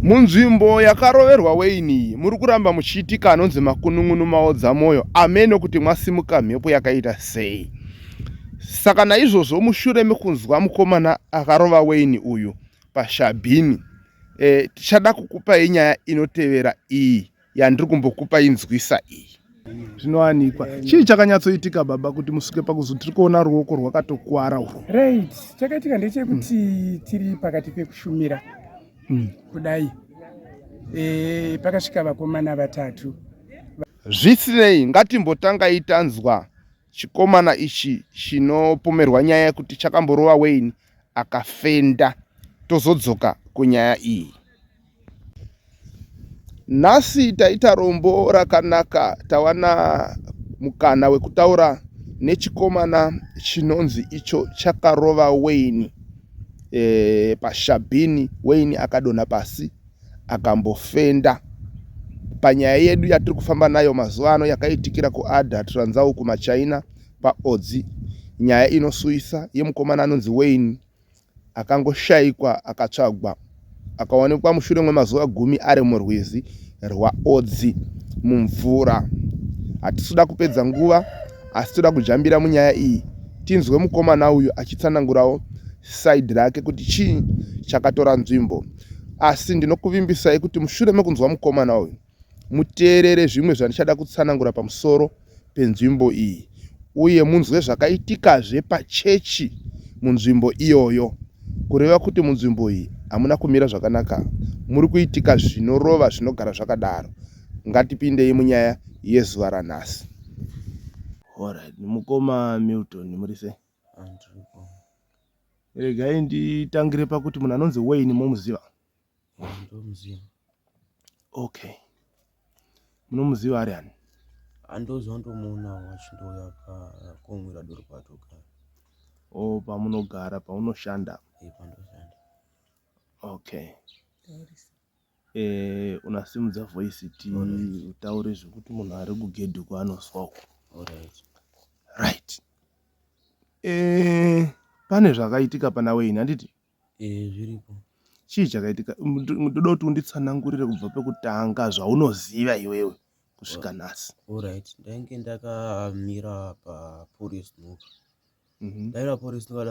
Munzvimbo yakaroverwa Wayne iyi muri kuramba muchiitika anonzi makunun'unu maodza moyo ameno kuti mwasimuka mhepo yakaita sei. Saka naizvozvo mushure mekunzwa mukomana akarova Wayne uyu pashabhini e, tichada kukupai nyaya inotevera iyi yandiri kumbokupai nzwisa iyi. Zvinowanikwa. Chii chakanyatsoitika baba kuti musvike pakuzo tiri kuona ruoko rwakatokwara urwu? Right, chakaitika ndechekuti tiri pakati pekushumira kudai e, pakasvika vakomana vatatu. Zvisinei, ngatimbotangai tanzwa chikomana ichi chinopomerwa nyaya yekuti chakamborova Wayne akafenda tozodzoka kunyaya iyi. Nhasi taita rombo rakanaka tawana mukana wekutaura nechikomana chinonzi icho chakarova Wayne e, pashabhini. Wayne akadonha pasi akambofenda. Panyaya yedu yatiri kufamba nayo mazuva ano yakaitikira kuArda Tranzau kumaChina paOdzi, nyaya inosuwisa yemukomana anonzi Wayne akangoshaikwa akatsvagwa akaonekwa mushure memazuva gumi ari murwizi rwaOdzi mumvura. Hatisi kuda kupedza nguva asi toda kujambira munyaya iyi tinzwe mukomana uyu achitsanangurawo side rake kuti chii chakatora nzvimbo. Asi ndinokuvimbisai kuti mushure mekunzwa mukomana uyu muteerere zvimwe zvandichada kutsanangura pamusoro penzvimbo iyi uye munzwe zvakaitikazve pachechi munzvimbo iyoyo kureva kuti munzvimbo iyi hamuna kumira zvakanaka muri kuitika zvinorova zvinogara zvakadaro ngatipindei munyaya yezuva ranhasi. Alright, mukoma Milton muri sei? Regai nditangire pakuti munhu anonzi Wayne momuziva? Ndomuziva. Okay. Munomuziva ari ani? Andoziva ndomuonawo achindouya pakomwira doro patogara. Oh, pamunogara, paunoshanda. Eh, pandoshanda. Okay. Eh, unasimudza voice ti utaure zvekuti munhu ari kugedhi uko anozwa uko. Alright. Right. Eh, pane zvakaitika pana Wayne handiti? Eh, zviripo. Chii chakaitika? Ndoda kuti unditsanangurire kubva pekutanga zvaunoziva iwewe kusvika nhasi. Alright, ndainge ndakamira papolice nook. Ndaira police nook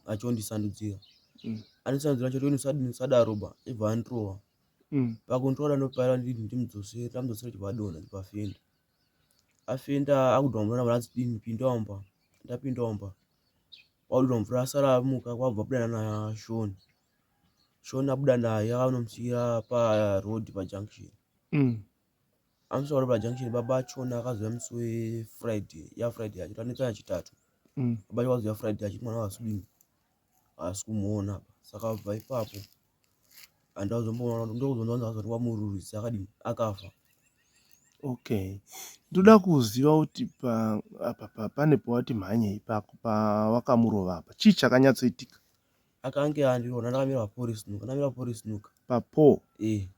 achondisandudzira. Andisandudzira achoti usadini usadaro ba, ibva andirova. Pakundirova ndopaira nditi ndimudzosere, ndamudzosera chibva adonha chibva afenda. Afenda akudonha mvura ndabva ndati dini pinda mumba. Ndapinda mumba. Kwaudira mvura asara amuka kwabva abuda nana Shoni. Shoni abuda naye akanomusiira paroad pajunction. Amusiira paroad pajunction baba achona akazouya musi weFriday, yaFriday yacho tanetsana Chitatu. Baba acho akazouya Friday achiti mwana haasi kudini haasi kumuona. Saka kubva ipapo handazomboona ndokuzonzwa azoti wamururisi akadini akafa. Okay. Ndoda kuziva kuti pa, apa pa, pane pawati mhanye ipapo pawakamurova apa chii chakanyatsoitika? Akange andirova ndakamira papolice nuka ndamira papolice nuka. Papo? Eh.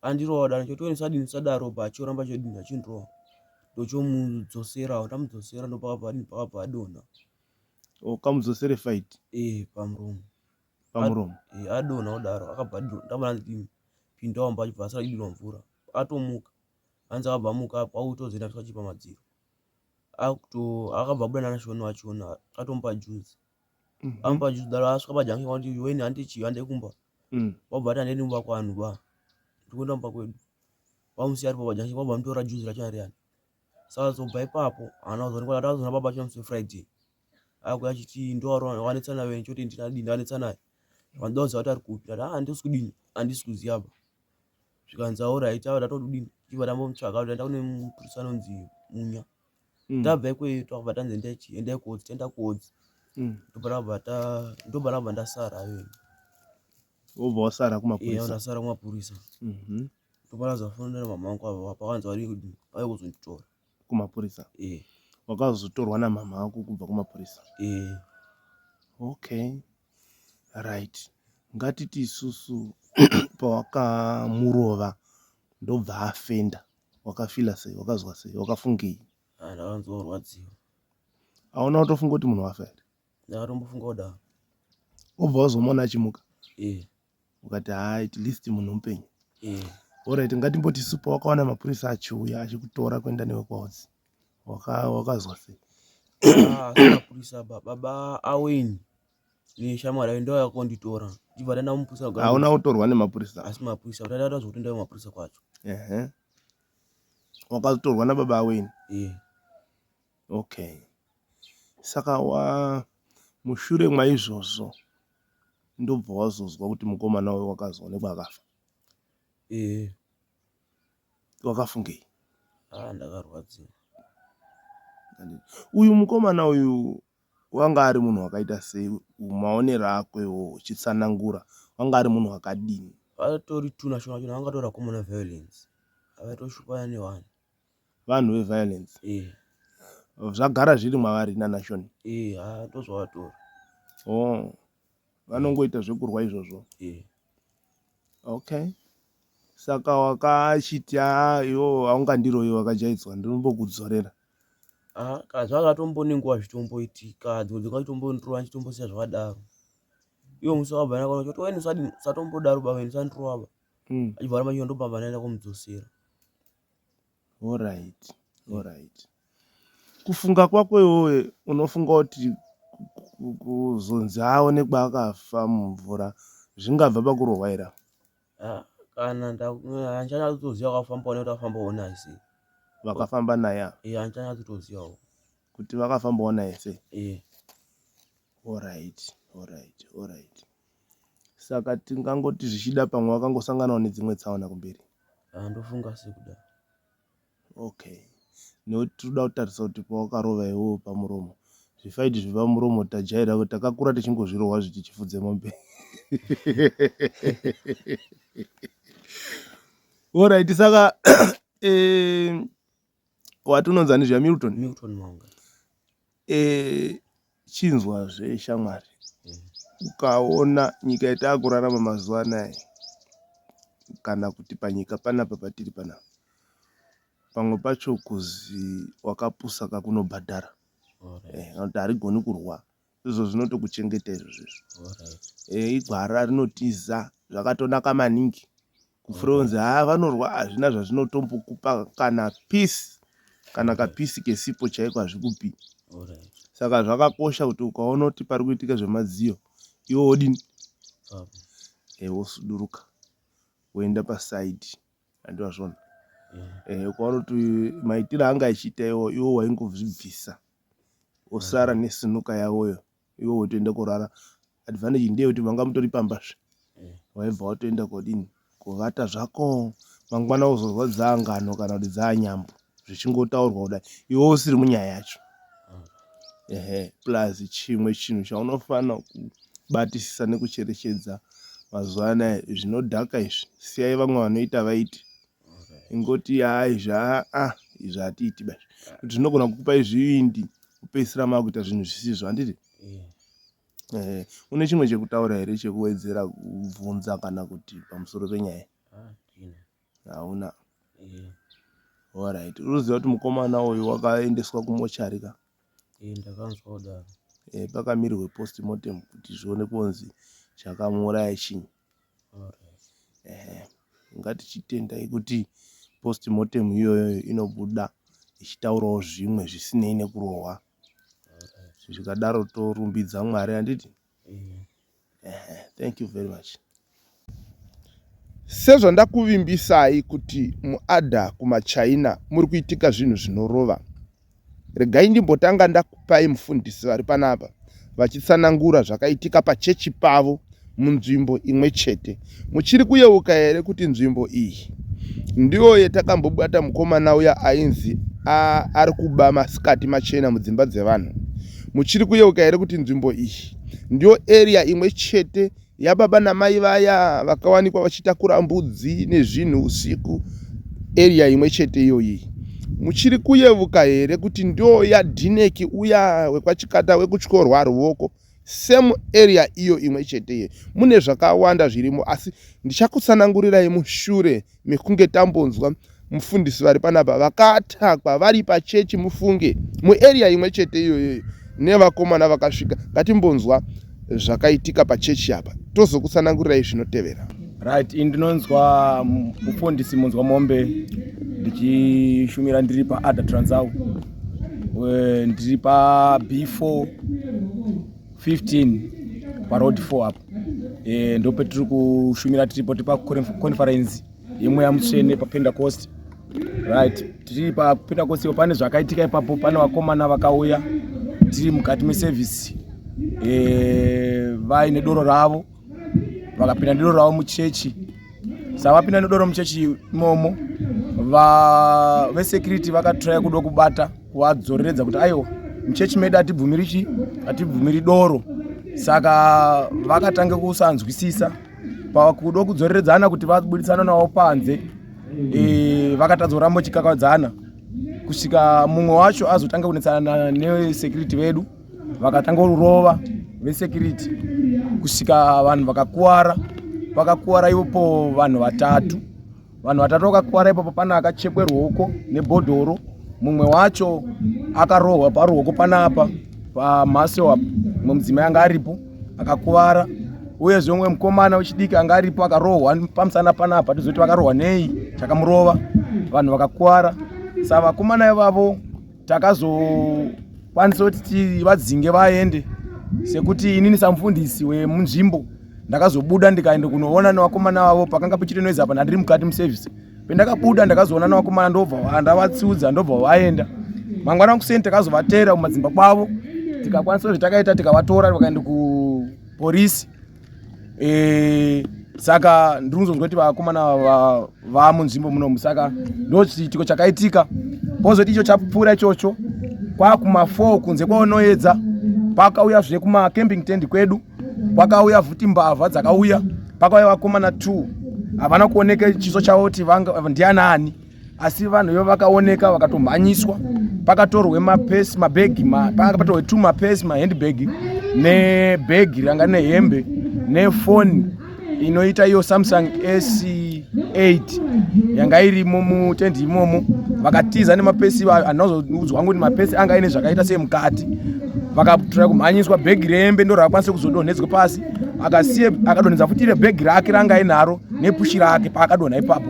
Andirova dani choti usadini usadaro ba achoramba chodini achindirova. Ndochomudzoserawo ndamudzosera ndopakabva adini pakabva adonha. Ukamudzosere fight? Eh, pamuromo. Pamuromo? Eh, adonha kudaro akabva adonha ndabva ndadini pinda mumba achibva asara achidonha mvura. Atomuka hanzi akabva amuka kwakutozoenda kusvika pamadziro akuto akabva abuda nana Shoni wachona atomupa juice. Amupa juice daro asvika pajunction kwakuti iweni hande chii hande kumba. Wabva ati handiende kumba kwanhu ba ndikuenda kumba kwedu. Wamusiya aripo pajunction kwabva amutora juice racho riyani. Saka zobva ipapo haana kuzoonekwa takazoona baba acho musi weFriday akuuya achiti ndowanetsana naye choti ndinadini ndanetsana naye. Vanoda kuziva kuti ari kupi ndati ah handisi kudini handisi kuziva ba. Zvikanzi alright ava ndatodini chibva tambomutsvaga ndaenda kune mupurisa anonzi Munya. Tabva ikweyo takabva tanzi endai chii endai kuodzi taenda kuodzi. Ndobva ndabva ta ndobva ndabva ndasara iyoyo. Wobva wasara kumapurisa? Eh, ndasara kumapurisa. Ndobva ndazofonera mama vangu ava pakanzi vari kudini vauya kuzonditora. Kumapurisa? Eh. Wakazotorwa namama vako kubva kumapurisa? Eh. Okay. Right. Ngatiti isusu pawakamurova ndobva afenda wakafila sei wakazwa sei wakafungei? Ah, ndakanzwa kurwadziwa. Hauna kutofunga kuti munhu wafa here? Ndakatombofunga kudaro. Wobva wazomuona achimuka? Eh. Ukati haa at least munhu mupenyu. Eh. Alright, ngatimboti supa wakawana mapurisa achiuya achikutora kuenda newe kwaudzi. Wakazwa sei? Ah, mapurisa baba aweni neshamwari yayo ndo yakonditora ndibva ndaenda kumupurisa hauna kutorwa nemapurisa asi mapurisa ndaida zvokuti ndaiva mapurisa kwacho. Ehe, wakatorwa nababa aweni? Eh. Okay, saka wa mushure mwaizvozvo ndobva wazozwa kuti mukomana uyu wakazoonekwa akafa? Eh. Wakafungei? Ah, ndakarwadziwa. Uyu mukomana uyu wanga ari munhu wakaita sei maonero ako iwowo uchitsanangura, wanga ari munhu wakadini? Vatori tuna shona shona, vanga tori vakomana violence, vaitoshupana nevanhu. Vanhu veviolence? Eh. Zvagara zviri mwavari nanaShoni? Eh, ha, ndozvavatori. Oh, vanongoita zvekurwa izvozvo? Eh. Okay, saka wakachiti a iwo haungandiroyi, wakajaidzwa, ndinombokudzorera? Ah, kana zvakatombone nguva zvitomboitika, dzimwe dzinguva chitombondirova ndichitombosiya zvakadaro. Iwo musi wakabva ndakaona kuti weni usadini, usatombodaro baba, weni usandirova ba. Achibva aramba achienda, ndobva ndaenda kumudzosera. Alright, alright. Kufunga kwako iwewe, unofunga kuti kuzonzi aonekwa akafa mumvura zvingabva pakurohwa here? Ah, kana handichanyatsoziva wakafambawo nekuti akafambawo naye sei. Vakafamba naye ava? Eh, handichanyatsotozivawo kuti vakafambawo naye sei. Eh. Alright, alright, alright. Saka tingangoti zvichida pamwe vakangosanganawo nedzimwe tsaona kumberi? Ah, ndofunga sekudaro. Okay, nekuti tinoda kutarisa kuti pawakarova iwewe pamuromo, zvifaiti zvepamuromo tajaira kuti takakura tichingozvirohwa zvitichifudze mombe. Alright, saka wati unonzani zviya? Milton? Milton Manga. Chinzwa zveshamwari, ukaona nyika yataakurarama mazuva anaya, kana kuti panyika panapa patiri panapa, pamwe pacho kuzi wakapusa kakunobhadhara, kana kuti harigoni kurwa, izvo zvinotokuchengeta izvozvo izvo. Igwara rinotiza zvakatonaka maningi kupfuura kunzi haa vanorwa, hazvina zvazvinotombokupa kana peace, kana kapisi kesipo chaiko hazvikupi. Saka zvakakosha kuti ukaona kuti pari kuitika zvemadziyo, iwe wodini? Wosuduruka woenda pasaidi, handiwazvona? Ukaona kuti maitiro anga achiita iwo, iwo waingozvibvisa, wosara nesinuka yavoyo, iwe wotoenda korara. Advantage ndeyekuti manga mutori pambazve, waibva watoenda kodini, kuvata zvako, mangwana wozozwa dzaangano kana kuti dzaanyambo zvichingotaurwa kudai, iwe usiri munyaya yacho. Ehe, plus chimwe chinhu chaunofanira kubatisisa nekucherechedza mazuva anaya, zvinodhaka izvi siyai vamwe vanoita vaite, ingoti haa izvi, aa izvi hatiiti ba, kuti zvinogona kukupai zvivindi kupedzisira makuita zvinhu zvisizvo, handiti? Une chimwe chekutaura here, chekuwedzera, kubvunza kana kuti pamusoro penyaya? Hauna? Alright, unoziva kuti mukomana uyu wakaendeswa kumochari ka? Ndakanzwa kudaro. Pakamirirwe postmortem kuti zvione kunzi chakamuuraya chinyi. Ngatichitendai kuti postmortem iyoyo inobuda ichitaurawo zvimwe zvisinei nekurohwa. Zvikadaro torumbidza Mwari, handiti? Thank you very much. Sezvandakuvimbisai kuti muadha kumachina muri kuitika zvinhu zvinorova, regai ndimbotanga ndakupai mufundisi vari panapa vachitsanangura zvakaitika pachechi pavo munzvimbo imwe chete. Muchiri kuyeuka here kuti nzvimbo iyi ndiyo yetakambobata mukomana uya ainzi ari kuba masikati machena mudzimba dzevanhu? Muchiri kuyeuka here kuti nzvimbo iyi ndiyo area imwe chete yababa namai vaya vakawanikwa vachitakura mbudzi nezvinhu usiku? Area imwe chete iyoyi. Muchiri kuyevuka here kuti ndo yadhineki uya wekwachikata wekutyorwa ruoko? Same area iyo imwe chete iye. Mune zvakawanda zvirimo, asi ndichakutsanangurirai mushure mekunge tambonzwa mufundisi vari panapa vakatakwa vari pachechi, mufunge, muarea imwe chete iyoyoyo nevakomana vakasvika. Ngatimbonzwa zvakaitika pachechi apa, tozokutsanangurirai zvinotevera. Right, ini ndinonzwa mufundisi Munzwa Mombe, ndichishumira ndiri paAda Transau, ndiri pa B4 15 paroad 4 apo. E, ndopetiri kushumira tiripo, tiri paconference yemweya mutsvene paPentecost. Right, tiri paPentecost ipo pane zvakaitika ipapo. Pane vakomana vakauya tiri mukati meservice, e, vaine doro ravo, vakapinda nedoro ravo muchechi. Saka vapinda nedoro muchechi imomo, vesecurity vakatraya kuda kubata kuvadzoreredza kuti aiwa, muchechi medu hatibvumiri chi hatibvumiri doro. Saka vakatanga kusanzwisisa pakuda kudzoreredzana kuti vabuditsana navo panze. E, vakatadza kuramba chikakadzana kusvika mumwe wacho azotanga kunetsana nesecurity vedu, vakatanga kurova vesecurity kusvika vanhu vakakuwara. Vakakuwara ivopo vanhu vatatu. Vanhu vatatu vakakuwara ipapo. Pane akachekwe ruoko nebhodhoro, mumwe wacho akarohwa paruoko panapa pamuscle apa, mumwe mudzimai anga aripo akakuvara, uyezve umwe mukomana wechidiki anga aripo akarohwa pamusana panapa. Tizoti vakarohwa nei chakamurova, vanhu vakakuwara. Saka vakomana ivavo takazokwanisa kuti tivadzinge vaende, sekuti inini samufundisi wemunzvimbo ndakazobuda ndikaenda kunoona nevakomana vavo. Pakanga pachiri noise apa, ndandiri mukati muservice. Pendakabuda ndakazoona nevakomana, ndobva ndavatsiudza, ndobva vaenda. Mangwana kuseni takazovatera kumadzimba kwavo, tikakwanisa zvatakaita, tikavatora vakaenda kuporisi. E, saka ndiri kuzonzwa kuti vakomana vamunzvimbo munomu. Saka ndo chiitiko chakaitika. Pozoti icho chapfuura ichocho, kwakuma 4 kunze kwaonoedza, pakauya zve kumacamping tent kwedu, kwakauya futi mbavha dzakauya. Pakauya vakomana 2, havana kuoneka chiso chavo kuti ndianani, asi vanhu ivo vakaoneka vakatomhanyiswa. Pakatorwe mapesi, mabhegi, pakatorwe two mapesi, mahandbag nebhegi ranga nehembe nefoni inoita iyo Samsung S8 yanga irimo mutendi imomo. Vakatiza nemapesi ivayo. Andinozoudzwa kuti mapesi anga aine zvakaita sei mukati. Vakatora kumhanyiswa, bhegi rehembe ndo rakakwanisa kuzodonhedzwa pasi. Akasiye akadonhedza futi rebhegi rake ranga ainaro nepushi rake paakadonha ipapo.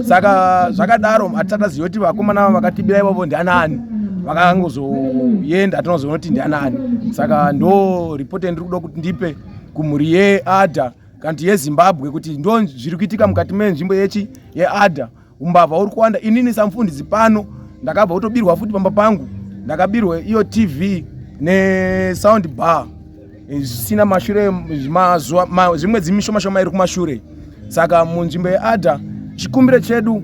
Saka zvakadaro, hatisati taziva kuti vakomana vakatibira ivavo ndianani. Vakangozoenda, hatinozoona kuti ndianani. Saka ndo ripoti yandiri kuda kuti ndipe kumhuri yeAda kana kuti yeZimbabwe, kuti ndo zviri kuitika mukati menzvimbo yechi yeAda. Umbavha uri kuwanda. Inini samufundisi pano ndakabva kutobirwa futi pamba pangu. Ndakabirwa iyo TV nesound bar zvisina mashure mazuva zvimwedzi mishoma shoma iri kumashure. Saka munzvimbo yeAda, chikumbiro chedu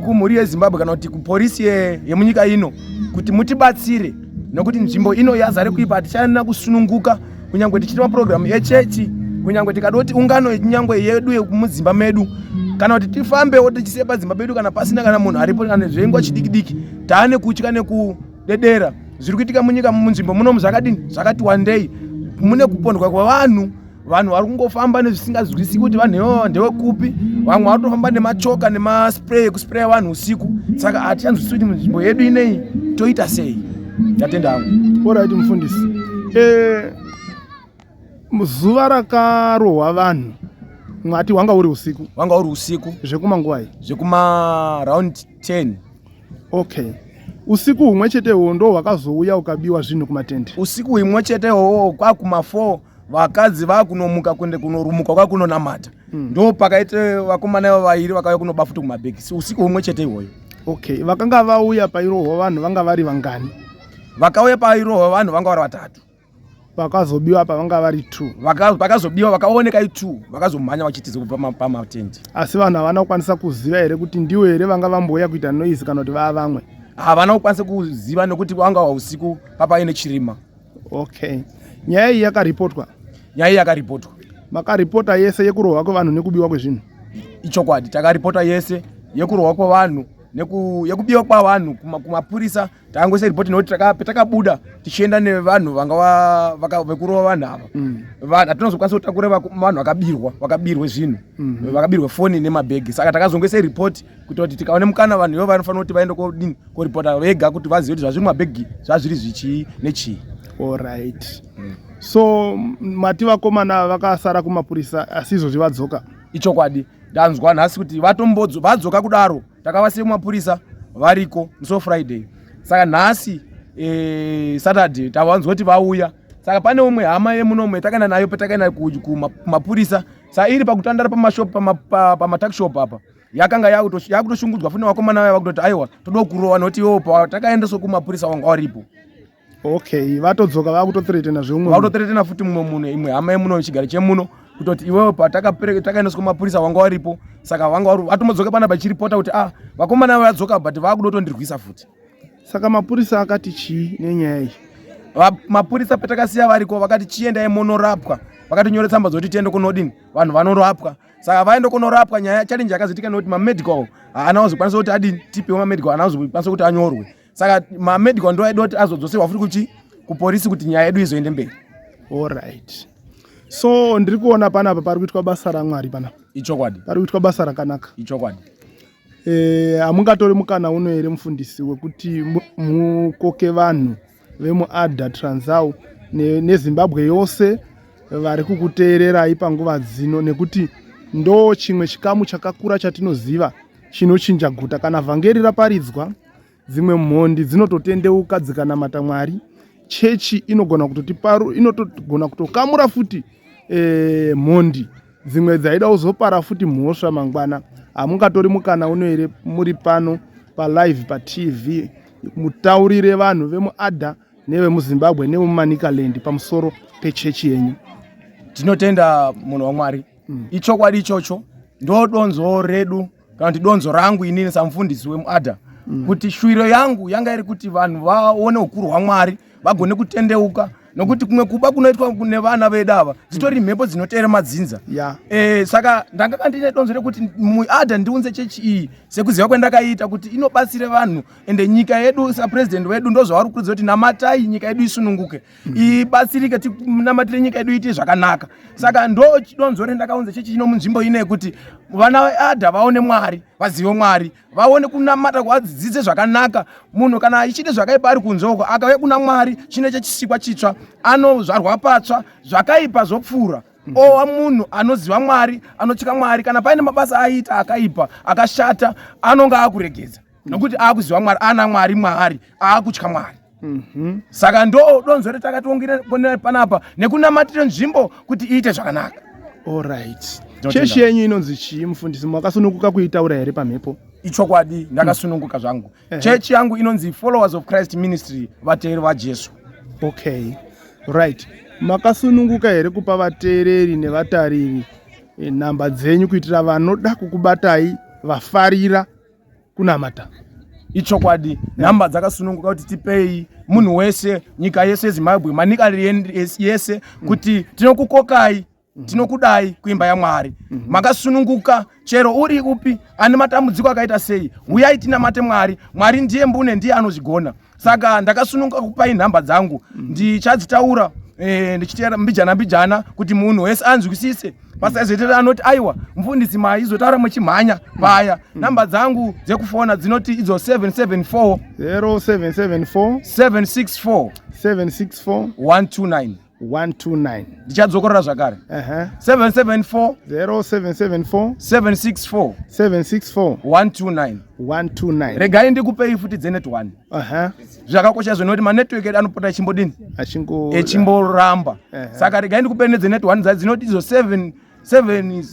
kumhuri yeZimbabwe kana kuti kuporisi yemunyika ino kuti mutibatsire, nokuti nzvimbo ino yazare kuipa. Hatichaina kusununguka, kunyange tichiita mapurogiramu echechi, kunyange tikada kuti ungano kunyange yedu yemudzimba medu, kana kuti tifambewo tichisiya padzimba pedu kana pasina kana munhu aripo kana zvenguva chidiki diki, taane kutya nekudedera. Zviri kuitika munyika, munzvimbo munomu zvakadini, zvakati wandei. Mune kupondwa kwevanhu, vanhu vari kungofamba nezvisingazwisiki kuti vanhu ivavo ndewekupi. Vamwe vari kutofamba nemachoka nemaspray ekuspraya vanhu usiku. Saka hatichanzwisisi kuti munzvimbo yedu inei toita sei. Tatenda hangu. Alright, mufundisi. Eh, zuva rakarohwa vanhu mwati wanga uri usiku? Wanga uri usiku. Zvekumanguva iyi? Zvekuma round 10. Okay, usiku humwe chete ihwo ndo hwakazouya ukabiwa zvinhu kumatende? Usiku humwe chete ihwohwo, kwakuma 4, vakadzi vakunomuka kuende kunorumuka, kwakunonamata. Ndo pakaite vakomana ivo vairi vakauya kunoba futi kumabhegi, usiku humwe chete ihwoyo. Okay, vakanga vauya pairohwa vanhu vanga vari vangani? Vakauya pairohwa vanhu vanga vari vatatu. Vakazobiwa apa vanga vari two? Vakazobiwa vakaoneka i2, vakazomhanya vachitiza kubva pamatendi. Asi vanhu havana kukwanisa kuziva here kuti ndiwo here vanga vambouya kuita noise kana kuti vava vamwe? Havana kukwanisa kuziva nekuti wanga wausiku, papaine chirima. Okay, nyaya iyi yakaripotwa? Nyaya iyi yakaripotwa. Makaripota yese yekurohwa kwevanhu nekubiwa kwezvinhu? Ichokwadi, takaripota yese yekurohwa kwevanhu yekubiwa kwavanhu kumapurisa. Takangoisa ripoti nekuti petakabuda tichienda nevanhu vanga vekurova vanhu ava, hatinozokwanisa kutakura vanhu vakabirwa, vakabirwe zvinhu, vakabirwe foni nemabhegi. Saka takazongoisa ripoti kuita kuti tikaone mukana, vanhu ivo vanofanira kuti vaende kodini, koripota vega kuti vazive kuti zvazviri mumabhegi zvazviri zvichii nechii. Alright, so mati vakomana vakasara kumapurisa, asi izvozvi vadzoka? Ichokwadi. Ndanzwa nhasi kuti vatombodzo vadzoka kudaro, takavasiya kumapurisa variko musi weFriday. Saka nhasi e, Saturday tavanzwa kuti vauya. Saka pane umwe hama yemunomu yatakaenda nayo patakaenda kumapurisa, saka iri pakutandara pamashop pamatakishop apa yakanga yakutoshungudzwa futi nevakomana vaya vakutoti aiwa toda kurova nokuti iwewo patakaendeswa kumapurisa wanga waripo. Okay, vatodzoka vakutothreatena zveumwe vakutothreatena futi mumwe munhu, imwe hama yemuno chigaro chemuno, kutoti iwewe patakaendeswa kumapurisa wanga waripo. Saka vanga vatombodzoka pana vachiripota kuti ah, vakomana vadzoka but vakuda kutondirwisa futi. Saka mapurisa akati chii nenyaya iyi? Mapurisa patakasiya variko vakati chiendai munorapwa, vakatinyore tsamba dzokuti tiende kunodini, vanhu vanorapwa. Saka vaenda kunorapwa, nyaya challenge yakazoitika nekuti mamedical haana kuzokwanisa kuti adini, tipiwe mamedical haana kuzokwanisa kuti anyorwe. Saka mamedical ndo aida kuti azodzoserwa futi kuchi kupolisi kuti nyaya yedu izoende mberi. Alright, so ndiri kuona panapa pari kuitwa basa raMwari panapa. Ichokwadi. Pari kuitwa basa rakanaka. Ichokwadi. Hamungatori mukana uno here mufundisi wekuti mukoke vanhu vemuAdda Transau neZimbabwe yose vari kukuteererai panguva dzino, nekuti ndo chimwe chikamu chakakura chatinoziva chinochinja guta. Kana vhangeri raparidzwa, dzimwe mhondi dzinototendeuka dzikanamata Mwari. Chechi inogona kutotiparu, inotogona kutokamura futi mhondi dzimwe dzaida kuzopara futi mhosva mangwana. Hamungatori mukana uno here muri pano palive paTV mutaurire vanhu vemuAdha nevemuZimbabwe nevemuManicaland pamusoro pechechi yenyu? Tinotenda munhu waMwari. Ichokwadi ichocho, ndo donzo redu kana kuti donzo rangu inini samufundisi wemuAdha, kuti shuviro yangu yanga iri kuti vanhu vaone ukuru hwaMwari, vagone kutendeuka, nokuti kumwe kuba kunoitwa nevana vedu ava dzitori mhepo dzinoteera madzinza. Saka ndanga ndine donzo rekuti muAdha ndiunze chechi iyi, sekuziva kwandakaita kuti inobatsire vanhu. Ende nyika yedu, sapurezidendi wedu ndozvavari kukurudzira kuti namatai nyika yedu isununguke, ibatsirike, tinamatire nyika yedu iite zvakanaka. Saka ndo donzo rendakaunza chechi ino munzvimbo ino, yekuti vana veAdha vaone Mwari, vazive Mwari, vaone kunamata, vadzidzidze zvakanaka. Munhu kana achiite zvakaipa ari kunze uko, akauya kuna Mwari, chine chisikwa chitsva, anozvarwa patsva, zvakaipa zvopfuura, owa munhu anoziva Mwari, anotya Mwari. Kana paine mabasa aiita akaipa akashata, anonga akuregedza nokuti akuziva Mwari, ana Mwari mwaari, aakutya Mwari. Saka ndo donzo retakationgera panapa nekunamatira nzvimbo kuti iite zvakanaka. Alright, chechi yenyu inonzi chii mufundisi? Makasununguka kuitaura here pamhepo? Ichokwadi, ndakasununguka zvangu. Chechi yangu inonzi Followers of Christ Ministry, vateeri vaJesu. Okay, right. Makasununguka here kupa vateereri nevatariri nhamba dzenyu kuitira vanoda kukubatai, vafarira kunamata? Ichokwadi, nhamba dzakasununguka kuti tipei munhu wese, nyika yese yeZimbabwe, Manika yese, kuti tinokukokai, tinokudai kuimba yaMwari. Makasununguka, chero uri upi ane matambudziko akaita sei, uyai tinamate Mwari. Mwari ndiye mbune, ndiye anozvigona. Saka ndakasununguka kupai nhamba dzangu. Ndichadzitaura ndichiteera mbijana mbijana kuti munhu wese anzwisise, pasazoitira anoti aiwa mufundisi maizotaura muchimhanya paya. Nhamba dzangu dzekufona dzinoti idzo 774 0774 764 764 129. 129. Ndichadzokorora zvakare. 774 0774 764 764 129. 129. Regai ndikupei futi dzenet 1. Zvakakosha zvinoti manetwork edu anopota achimbodini, achingo echimboramba. Saka regai ndikupei nedzenet 1 dza dzinoti idzo 7 7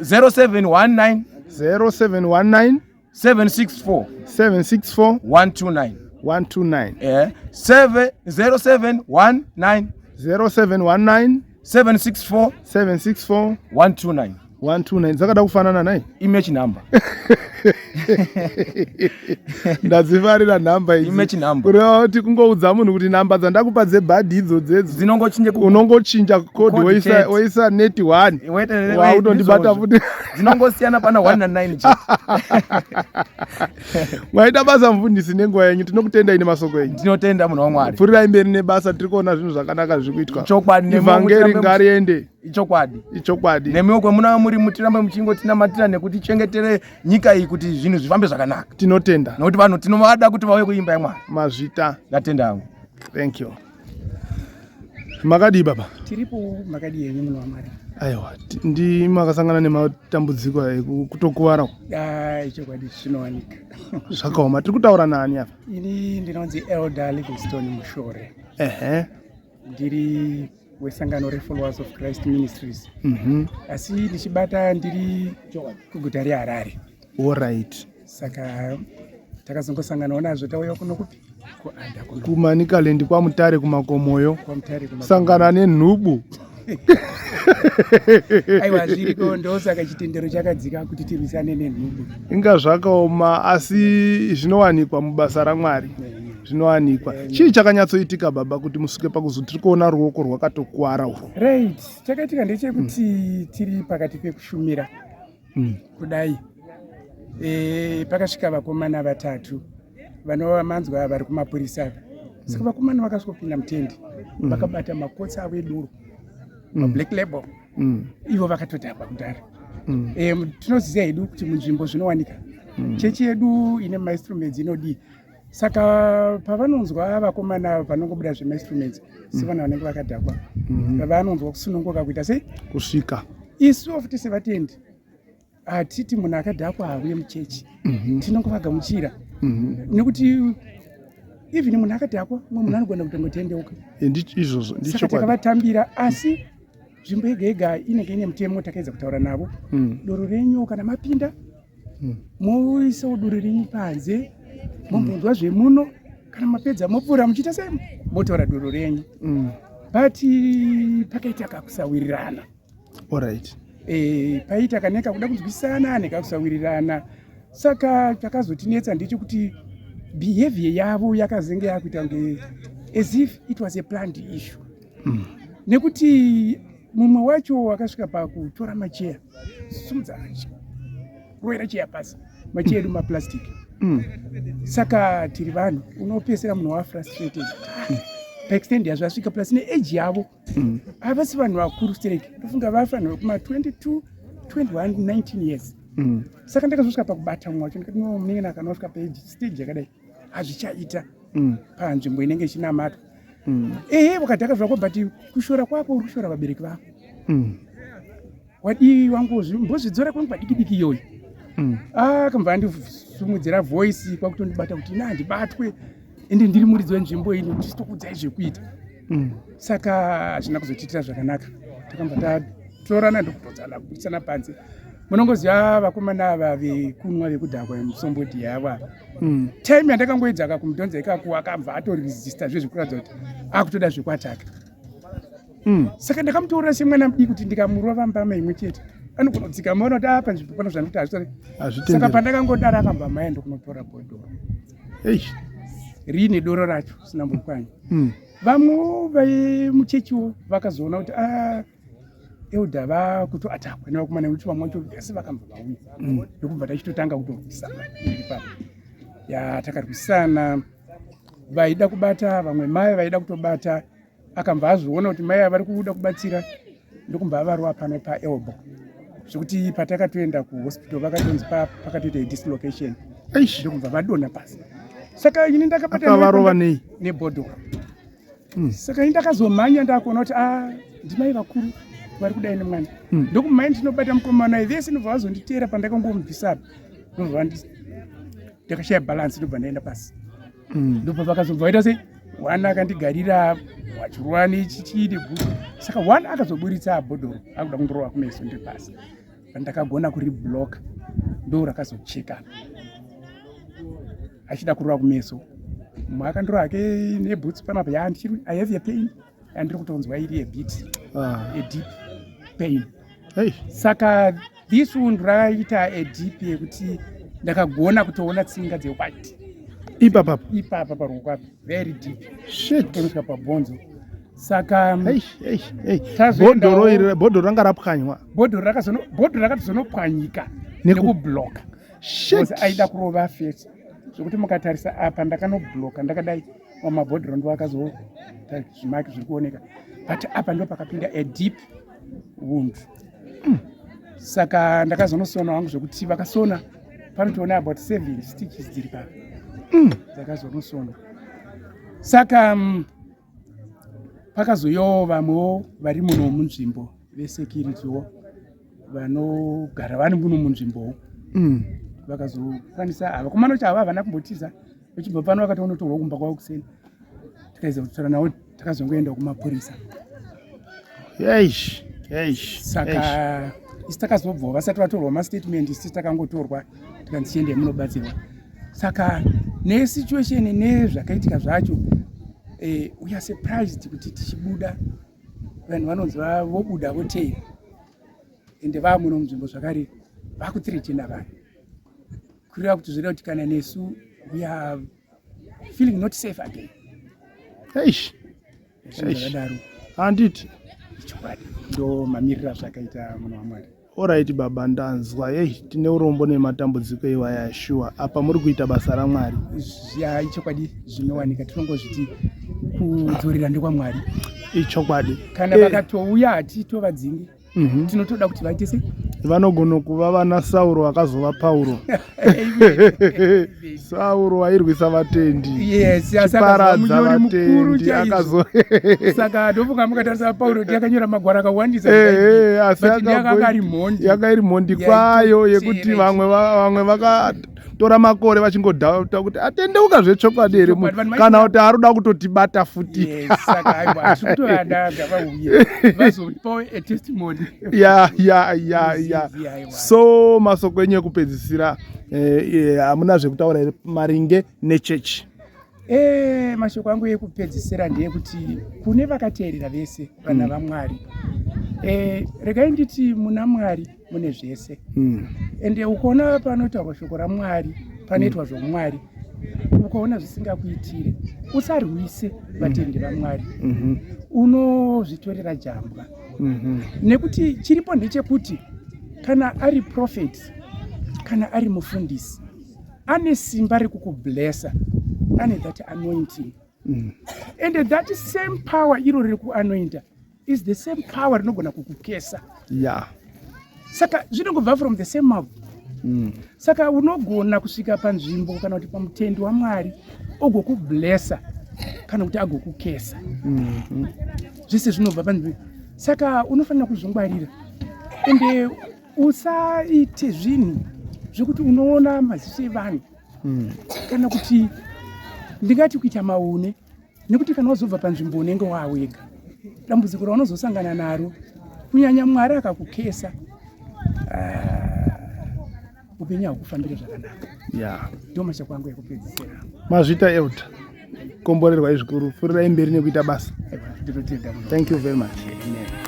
0719 0719 764 764 129. 129. 7 0719 0719 764 764 129. 129. Dzakada kufanana nai. Imatch number. Ndadzifarira nhamba idzi. Imatch number. Kureva kuti kungoudza munhu kuti nhamba dzandakupa dzebhadhi idzo dzedzo dzinongochinja unongochinja code. Code woisa chete. Woisa net 1 wautondibata futi. Dzinongosiyana pana 1 na 9 chete. Mwaita basa mufundisi nenguva yenyu, tinokutendai nemasoko enyu. Ndinotenda munhu waMwari. Pfuurirai mberi nebasa, tiri kuona zvinhu zvakanaka zviri kuitwa. Chokwadi, nemiwo ivhangeri ngariende. Ichokwadi. Ichokwadi. Nemiwo kwemunava muri, mutirambe muchingotinamatira nekutichengetere nyika iyi kuti zvinhu zvifambe zvakanaka. Tinotenda. Nokuti vanhu tinovada kuti vauye kuimba yaMwari. Mazvita. Ndatenda hangu. Thank you. Makadii baba? Tiripo, makadii henyu munhu waMwari? Aiwa, ndimi makasangana nematambudziko ekutokuvara? Ah, ichokwadi, zvinowanika. Zvakaoma. Tiri kutaura naani apa? Ini ndinonzi Elder Livingstone Mushore. Ndiri wesangano reFollowers of Christ Ministries. Asi ndichibata ndiri kuguta reHarare. Saka takazongosanganawo nazvo, tauya kuno kupi? Kuada kuno. KuManicaland, kwaMutare, kumakomoyo. KwaMutare, kumakomo. Sangana nenhubu. Aiwa, zviriko. Ndosaka chitendero chakadzika kuti tirwisane nenhubu. Inga zvakaoma, asi zvinowanikwa mubasa raMwari, zvinowanikwa. Chii chakanyatsoitika, baba, kuti musvike pakuzo tiri kuona ruoko rwakatokwara urwu? Right, chakaitika ndechekuti tiri pakati pekushumira kudai, pakasvika vakomana vatatu vanova manzwa vari kumapurisa ava. Saka vakomana vakasvikopinda mutendi, vakabata makotsi avo edoro, mablack label. Ivo vakatodhakwa kudhara. Tinoziva hedu kuti munzvimbo zvinowanika. Chechi yedu ine mainstruments inodii, saka pavanonzwa vakomana ava panongobuda zvemainstruments, sevanhu vanenge vakadhakwa, vanonzwa kusununguka kuita sei? Kusvika. Isuwo futi sevatendi hatiti munhu akadhakwa hauye muchechi. Tinongovagamuchira nekuti even munhu akadhakwa, mumwe munhu anogona kutongotendeuka. Izvozvo Saka ndichokwadi. Takavatambira, asi nzvimbo yega yega inenge ine mutemo. Takaedza kutaura navo, doro renyu kana mapinda, moisawo doro renyu panze, mombonzwa zvemuno. Kana mapedza, mopfuura muchiita sei, motaura doro renyu. But pakaita kakusawirirana. Paita kaneka kuda kunzwisana nekakusawirirana. Saka chakazotinetsa ndechekuti behavior yavo yakazenge yakuita kunge as if it was a planned issue, nekuti mumwe wacho akasvika pakutora macheya, sumudza, kurovera cheya pasi, macheya edu maplastic. Saka tiri vanhu, unopesera munhu wafrustrated paextent yazvasvika, plus neage yavo. Havasi vanhu vakuru stereki, ndofunga vafanhu vekuma 22, 21, 19 years. Saka ndakazosvika pakubata mumwe wacho, ndikati, "No, munenge nakanasvika pastage yakadai hazvichaita panzvimbo inenge ichinamatwa." Ehe, wakadhaka zvako, but kushora kwako uri kushora vabereki vako. Wadii wangozvimbozvidzora kwenguva diki diki iyoyo? Akambva andisumudzira voice kwakutondibata kuti ina handibatwe, ende ndiri muridzi wenzvimbo ino, tisitokuudzai zvekuita. Saka hazvina kuzotiitira zvakanaka. Takambva tatorana ndokutodzana kubudisana panze. Munongoziva vakomana ava vekunwa, vekudhakwa, musombodi yavo ava. Time yandakangoedza kakumudhonza ikako, akabva atoresista zvezvekuratidza kuti akutoda zvekuataka. Saka ndakamutorera semwana mudiki kuti ndikamurova mbama imwe chete anogona kudzika, maona kuti apa nzvimbo pano zvanikuti hazvisari. Saka Hazvitenderi. Pandakangodaro, akambva maenda kunotora bhodhoro riine doro racho sina mbokwanya. Vamwewo vemuchechiwo vakazoona kuti a elder vakutoatakwa nevakomana, nekuti vamwe vacho vese vakambva vauya, ndokubva tachitotanga kutorwisana iri papo. Ya, takarwisana, vaida kubata vamwe mai vaida kutobata. Akambva azviona kuti mai ava vari kuda kubatsira, ndokumbva avarova pano paelbow, zvekuti patakatoenda kuhospital vakatonzi pakatoita dislocation, ndokubva vadonha pasi. Saka ini ndakabata Akavarova nei? Nebhodhoro. Saka ini ndakazomhanya, ndakuona kuti a ndimai vakuru vari kudai nemwana. Ndokumhanya, ndinobata mukomana, vese ndobva vazonditeera. Pandakangomubvisa apa, ndobva ndakashaya balance, ndobva ndaenda pasi. Ndobva vakazobva vaita sei, one akandigarira wachirova nechichii, nebhuku. Saka one akazoburitsa bhodhoro akuda kundorova kumeso ndiri pasi. Ndakagona kuribloka, ndo rakazocheka achida kurova kumeso. Mumwe akandorova hake nebhutsu panapa. Ya, ndichiri, I have a pain yandiri kutonzwa iri a bit a deep pain. Saka this wound rakaita a deep yekuti ndakagona kutoona tsinga dzewhite. Ipapapa? Ipapa paruoko apa, very deep. Shit. Kutonosvika pabhonzo. Saka Hey, hey, hey. Bhodhoro iri, bhodhoro ranga rapwanywa? Bhodhoro rakatozonopwanyika nekubloka. Shit. Because aida kurova face, zvekuti mukatarisa apa ndakanobloka ndakadai, pamabhodhoro ndo akazo zvimaki zviri kuoneka, but apa ndo pakapinda a deep wound. Saka ndakazonosona wangu, zvekuti vakasona panotoona about seven stitches dziri papa dzakazonosonwa. Saka pakazoyawo vamwewo vari muno munzvimbo. vesecuritywo vanogara vari muno munzvimbowo Vakazokwanisa vakomana kuti ava havana kumbotiza vachibva pano vakatonotorwa kumba kwavo kuseni tikaedza kutaura navo takazongoenda kumapurisa. Eish, eish, saka isu takazobvawo vasati vatorwa mastatement isu takangotorwa tikanzi chiendei munobatsirwa. Saka nesituation nezvakaitika zvacho we are surprised kuti tichibuda vanhu vanonzi vobuda voteera ende vamuno munzvimbo zvakare vakuthreatena vanhu kureva kuti zvoreva kuti kana nesu we are feeling not safe again. Eish. Zvakadaro handiti chokwadi ndo mamiriro azvakaita munhu waMwari. Alright baba, ndanzwa. Hey, tine urombo nematambudziko iwaya shuwa. Apa muri kuita basa raMwari. Ya, ichokwadi zvinowanika tinongozviti kudzorera ndekwaMwari. Ichokwadi. Kana vakatouya hatitovadzingi. Tinotoda kuti vaite sei? Vanogona kuva vana Sauro vakazova Pauro. Sauro wairwisa vatendi. Yes, asi akazova munyori mukuru chaizvo. Saka ndofunga mukatarisa Pauro kuti akanyora magwaro akawandisa. Asi yakanga ari mhondi. Yanga iri mhondi kwayo yekuti vamwe vamwe vakatora makore vachingodhauta kuti atendeuka zvechokwadi here kana kuti ari kuda kutotibata futi. Saka aiwa tikutoda ngavauye vazotipawo a testimony. Ya ya ya ya. So masoko enyu ekupedzisira hamuna zvekutaura here maringe nechechi? Mashoko angu ekupedzisira ndeyekuti kune vakateerera vese vana vaMwari, regai nditi muna Mwari mune zvese. Ende ukaona panotaurwa shoko raMwari, panoitwa zvomwari, ukaona zvisingakuitire usarwise vatendi vaMwari. Unozvitorera jambwa. Nekuti chiripo ndechekuti kana ari prophet kana ari mufundisi ane simba rekukublessa, ane that anointing. And that same power iro riri kuanointa is the same power rinogona kukukesa. Saka zvinongobva from the same mouth. Saka unogona kusvika panzvimbo kana kuti pamutendi waMwari ogokublessa kana kuti agokukesa. Zvese zvinobva panzvimbo. Saka unofanira kuzvingwarira ende usaite zvinhu zvekuti unoona maziso evanhu kana kuti ndingati kuita maune, nekuti kana wazobva panzvimbo unenge wawega, dambudziko raunozosangana naro kunyanya Mwari akakukesa, upenyu hahukufambire zvakanaka. Ndo mashoko angu ekupedzisira. Mazvita elder, komborerwai zvikuru, pfuurirai mberi nekuita basa. Ndinotenda. Thank you very much. Amen.